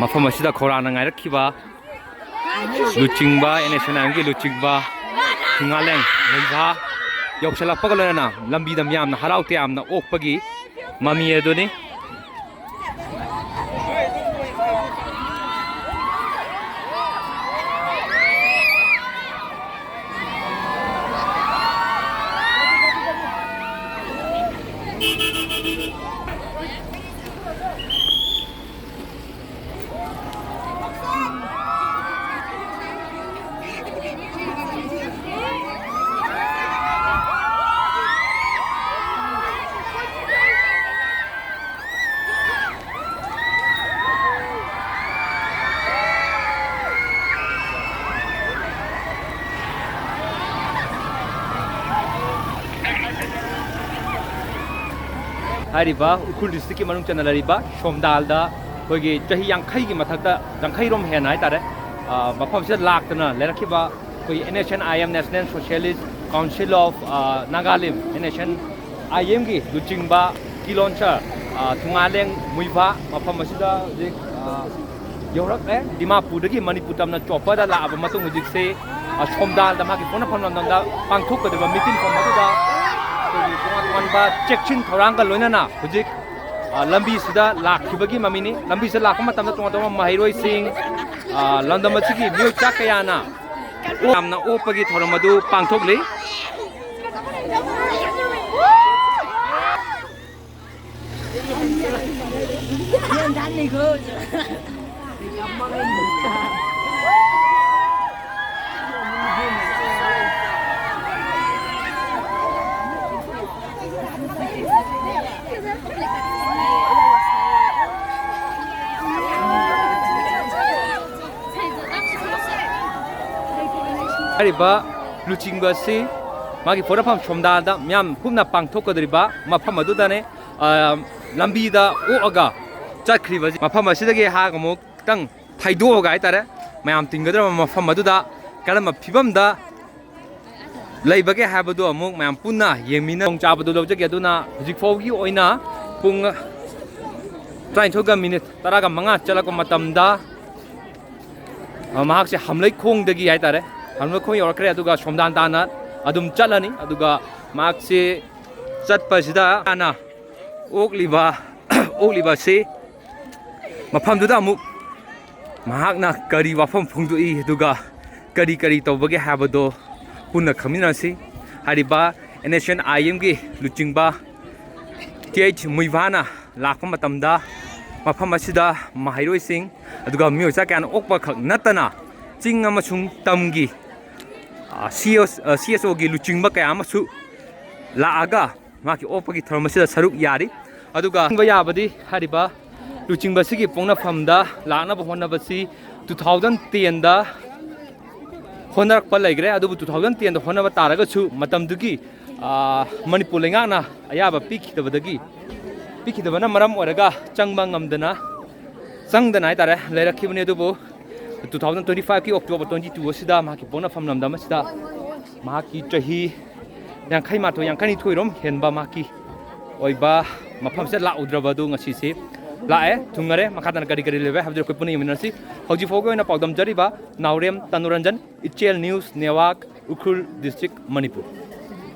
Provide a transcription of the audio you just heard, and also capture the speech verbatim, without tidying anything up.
ꯃꯐꯝ ꯑꯁꯤꯗ ꯈꯧꯔꯥꯡꯅ ꯉꯥꯏꯔꯛꯈꯤꯕ ꯂꯨꯆꯤꯡꯕ, ꯑꯦꯟ ꯑꯦꯁ ꯑꯦꯟ ꯑꯥꯏ ꯑꯦꯝꯒꯤ ꯂꯨꯆꯤꯡꯕ ꯊꯤꯉꯥꯂꯦꯡ ꯃꯨꯏꯚꯥ ꯌꯧꯁꯤꯜꯂꯛꯄꯒ ꯂꯣꯏꯅꯅ ꯂꯝꯕꯤꯗ ꯃꯤꯌꯥꯝꯅ ꯍꯔꯥꯎ ꯇꯌꯥꯝꯅ ꯑꯣꯛꯄꯒꯤ ꯃꯃꯤ ꯑꯗꯨꯅꯤ꯫ ꯍꯥꯏꯔꯤꯕ ꯎꯈ꯭ꯔꯨꯜ ꯗꯤꯁꯇ꯭ꯔꯤꯛꯀꯤ ꯃꯅꯨꯡ ꯆꯟꯅ ꯂꯩꯔꯤꯕ ꯁꯣꯝꯗꯥꯜꯗ ꯑꯩꯈꯣꯏꯒꯤ ꯆꯍꯤ ꯌꯥꯡꯈꯩꯒꯤ ꯃꯊꯛꯇ, ꯌꯥꯡꯈꯩꯔꯣꯝ ꯍꯦꯟꯅ ꯍꯥꯏꯇꯥꯔꯦ, ꯑ, ꯃꯐꯝꯁꯤꯗ ꯂꯥꯛꯇꯅ ꯂꯩꯔꯛꯈꯤꯕ ꯑꯩꯈꯣꯏꯒꯤ N S N I M, National Socialist Council of, uh, Nagalim, N S N I ꯑꯦꯝꯒꯤ ꯂꯨꯆꯤꯡꯕ ꯀꯤꯂꯣꯟꯁꯔ, ꯑ, ꯊꯨꯉꯥꯂꯦꯡ ꯃꯨꯏꯚꯥ ꯃꯐꯝ ꯑꯁꯤꯗ ꯍꯧꯖꯤꯛ, ꯑ, ꯌꯧꯔꯛꯂꯦ꯫ ꯗꯤꯃꯥꯄꯨꯔꯗꯒꯤ ꯃꯅꯤꯄꯨꯔ ꯇꯝꯅ ꯆꯣꯞꯄꯔꯗ ꯂꯥꯛꯑꯕ ꯃꯇꯨꯡ ꯍꯧꯖꯤꯛꯁꯦ, ꯑ, ꯁꯣꯝꯗꯥꯜꯗ ꯃꯥꯒꯤ ꯄꯣꯛꯅꯐꯝ ꯂꯝꯗꯝꯗ ꯄꯥꯡꯊꯣꯛꯀꯗꯕ ꯃꯤꯇꯤꯟꯐꯝ ꯑꯗꯨꯗ ꯑꯩꯈꯣꯏꯒꯤ ꯇꯣꯉꯥꯟ ꯇꯣꯉꯥꯟꯕ ꯆꯦꯛꯁꯤꯟ ꯊꯧꯔꯥꯡꯒ ꯂꯣꯏꯅꯅ ꯍꯧꯖꯤꯛ, ꯑ, ꯂꯝꯕꯤꯁꯤꯗ ꯂꯥꯛꯈꯤꯕꯒꯤ ꯃꯃꯤꯅꯤ꯫ ꯂꯝꯕꯤꯁꯤꯗ ꯂꯥꯛꯄ ꯃꯇꯝꯗ ꯇꯣꯉꯥꯟ ꯇꯣꯉꯥꯟꯕ ꯃꯍꯩꯔꯣꯏꯁꯤꯡ, ꯑ, ꯂꯝꯗꯝ ꯑꯁꯤꯒꯤ ꯃꯤꯑꯣꯏ ꯆꯥ ꯀꯌꯥꯅ ꯌꯥꯝꯅ ꯑꯣꯛꯄꯒꯤ ꯊꯧꯔꯝ ꯑꯗꯨ ꯄꯥꯡꯊꯣꯛꯂꯤ꯫ ꯍꯥꯏꯔꯤꯕ ꯂꯨꯆꯤꯡꯕ ꯑꯁꯤ ꯃꯥꯒꯤ ꯄꯣꯠꯅꯐꯝ ꯁꯣꯝꯗꯥꯗ ꯃꯤꯌꯥꯝ ꯄꯨꯝꯅ ꯄꯥꯡꯊꯣꯛꯀꯗꯧꯔꯤꯕ ꯃꯐꯝ ꯑꯗꯨꯗꯅꯦ, ꯑ, ꯂꯝꯕꯤꯗ ꯑꯣꯛꯑꯒ ꯆꯠꯈ꯭ꯔꯤꯕꯁꯤ꯫ ꯃꯐꯝ ꯑꯁꯤꯗꯒꯤ ꯍꯥꯏꯔꯒ ꯑꯃꯨꯛ ꯈꯤꯇꯪ ꯊꯩꯗꯣꯛꯑꯒ ꯍꯥꯏꯇꯥꯔꯦ, ꯃꯌꯥꯝ ꯇꯤꯟꯒꯗꯧꯔꯕ ꯃꯐꯝ ꯑꯗꯨꯗ ꯀꯔꯝꯕ ꯐꯤꯕꯝꯗ ꯂꯩꯕꯒꯦ ꯍꯥꯏꯕꯗꯨ ꯑꯃꯨꯛ ꯃꯌꯥꯝ ꯄꯨꯟꯅ ꯌꯦꯡꯃꯤꯟꯅ ꯈꯨꯗꯣꯡꯆꯥꯕꯗꯨ ꯂꯧꯖꯒꯦ꯫ ꯑꯗꯨꯅ ꯍꯧꯖꯤꯛ ꯐꯥꯎꯒꯤ ꯑꯣꯏꯅ ꯄꯨꯡ ꯇꯔꯥꯅꯤꯊꯣꯏꯒ ꯃꯤꯅꯤꯠ ꯇꯔꯥꯒ ꯃꯉꯥ ꯆꯠꯂꯛꯄ ꯃꯇꯝꯗ, ꯑ, ꯃꯍꯥꯛꯁꯦ ꯍꯥꯝꯂꯩꯈꯣꯡꯗꯒꯤ ꯍꯥꯏꯇꯥꯔꯦ, ꯍꯥꯝꯂꯩꯈꯣꯡ ꯌꯧꯔꯛꯈ꯭ꯔꯦ꯫ ꯑꯗꯨꯒ ꯁꯣꯝꯗꯥꯟ ꯇꯥꯅ ꯑꯗꯨꯝ ꯆꯠꯂꯅꯤ꯫ ꯑꯗꯨꯒ ꯃꯍꯥꯛꯁꯦ ꯆꯠꯄꯁꯤꯗ ꯍꯥꯟꯅ ꯑꯣꯛꯂꯤꯕ ꯑꯣꯛꯂꯤꯕꯁꯤ ꯃꯐꯝꯗꯨꯗ ꯑꯃꯨꯛ ꯃꯍꯥꯛꯅ ꯀꯔꯤ ꯋꯥꯐꯝ ꯐꯣꯡꯗꯣꯛꯏ, ꯑꯗꯨꯒ ꯀꯔꯤ ꯀꯔꯤ ꯇꯧꯕꯒꯦ ꯍꯥꯏꯕꯗꯣ ꯄꯨꯟꯅ ꯈꯪꯃꯤꯟꯅꯁꯤ꯫ ꯍꯥꯏꯔꯤꯕ NSCN-IM-ꯒꯤ ꯂꯨꯆꯤꯡꯕ Th ꯃꯨꯏꯚꯥꯅ ꯂꯥꯛꯄ ꯃꯇꯝꯗ, ꯃꯐꯝ ꯑꯁꯤꯗ ꯃꯍꯩꯔꯣꯏꯁꯤꯡ ꯑꯗꯨꯒ ꯃꯤꯑꯣꯏ ꯃꯆꯥ ꯀꯌꯥꯅ ꯑꯣꯛꯄ ꯈꯛ ꯅꯠꯇꯅ, ꯆꯤꯡ ꯑꯃꯁꯨꯡ ꯇꯝꯒꯤ, ꯑ, CSO, ꯑ, CSO-ꯒꯤ ꯂꯨꯆꯤꯡꯕ ꯀꯌꯥ ꯑꯃꯁꯨ ꯂꯥꯛꯑꯒ ꯃꯍꯥꯛꯀꯤ ꯑꯣꯛꯄꯒꯤ ꯊꯧꯔꯝ ꯑꯁꯤꯗ ꯁꯔꯨꯛ ꯌꯥꯔꯤ꯫ ꯑꯗꯨꯒ ꯈꯪꯕ ꯌꯥꯕꯗꯤ, ꯍꯥꯏꯔꯤꯕ ꯂꯨꯆꯤꯡꯕ ꯑꯁꯤꯒꯤ ꯄꯣꯛꯅꯐꯝꯗ ꯂꯥꯛꯅꯕ ꯍꯣꯠꯅꯕꯁꯤ two thousand ten-ꯗ ꯍꯣꯠꯅꯔꯛꯄ ꯂꯩꯈ꯭ꯔꯦ꯫ ꯑꯗꯨꯕꯨ two thousand ten-ꯗ ꯍꯣꯠꯅꯕ ꯇꯥꯔꯒꯁꯨ, ꯃꯇꯝꯗꯨꯒꯤ, ꯑ, ꯃꯅꯤꯄꯨꯔ ꯂꯩꯉꯥꯛꯅ ꯑꯌꯥꯕ ꯄꯤꯈꯤꯗꯕꯗꯒꯤ, ꯄꯤꯈꯤꯗꯕꯅ ꯃꯔꯝ ꯑꯣꯏꯔꯒ ꯆꯪꯕ ꯉꯝꯗꯅ, ꯆꯪꯗꯅ ꯍꯥꯏꯇꯥꯔꯦ, ꯂꯩꯔꯛꯈꯤꯕꯅꯤ꯫ ꯑꯗꯨꯕꯨ two thousand twenty-five-ꯀꯤ October twenty-two ꯑꯁꯤꯗ ꯃꯍꯥꯛꯀꯤ ꯄꯣꯛꯅꯐꯝ ꯂꯝꯗꯝ ꯑꯁꯤꯗ ꯃꯍꯥꯛꯀꯤ ꯆꯍꯤ ꯌꯥꯡꯈꯩ ꯃꯥꯊꯣꯏ, ꯌꯥꯡꯈꯩ ꯅꯤꯊꯣꯏ ꯔꯣꯝ ꯍꯦꯟꯕ ꯃꯍꯥꯛꯀꯤ ꯑꯣꯏꯕ ꯃꯐꯝꯁꯤꯗ ꯂꯥꯛꯎꯗ꯭ꯔꯕ ꯑꯗꯨ ꯉꯁꯤꯁꯦ ꯂꯥꯛꯑꯦ, ꯊꯨꯡꯉꯔꯦ꯫ ꯃꯈꯥ ꯇꯥꯅ ꯀꯔꯤ ꯀꯔꯤ ꯂꯩꯕ ꯍꯥꯏꯕꯗꯨ ꯑꯩꯈꯣꯏ ꯄꯨꯟꯅ ꯌꯦꯡꯃꯤꯟꯅꯁꯤ꯫ ꯍꯧꯖꯤꯛ ꯐꯥꯎꯒꯤ ꯑꯣꯏꯅ ꯄꯥꯎꯗꯝꯖꯔꯤꯕ ꯅꯥꯎꯔꯦꯝ ꯇꯅꯨꯔꯟꯖꯟ, Ichel News Network, Ukhrul District, Manipur꯫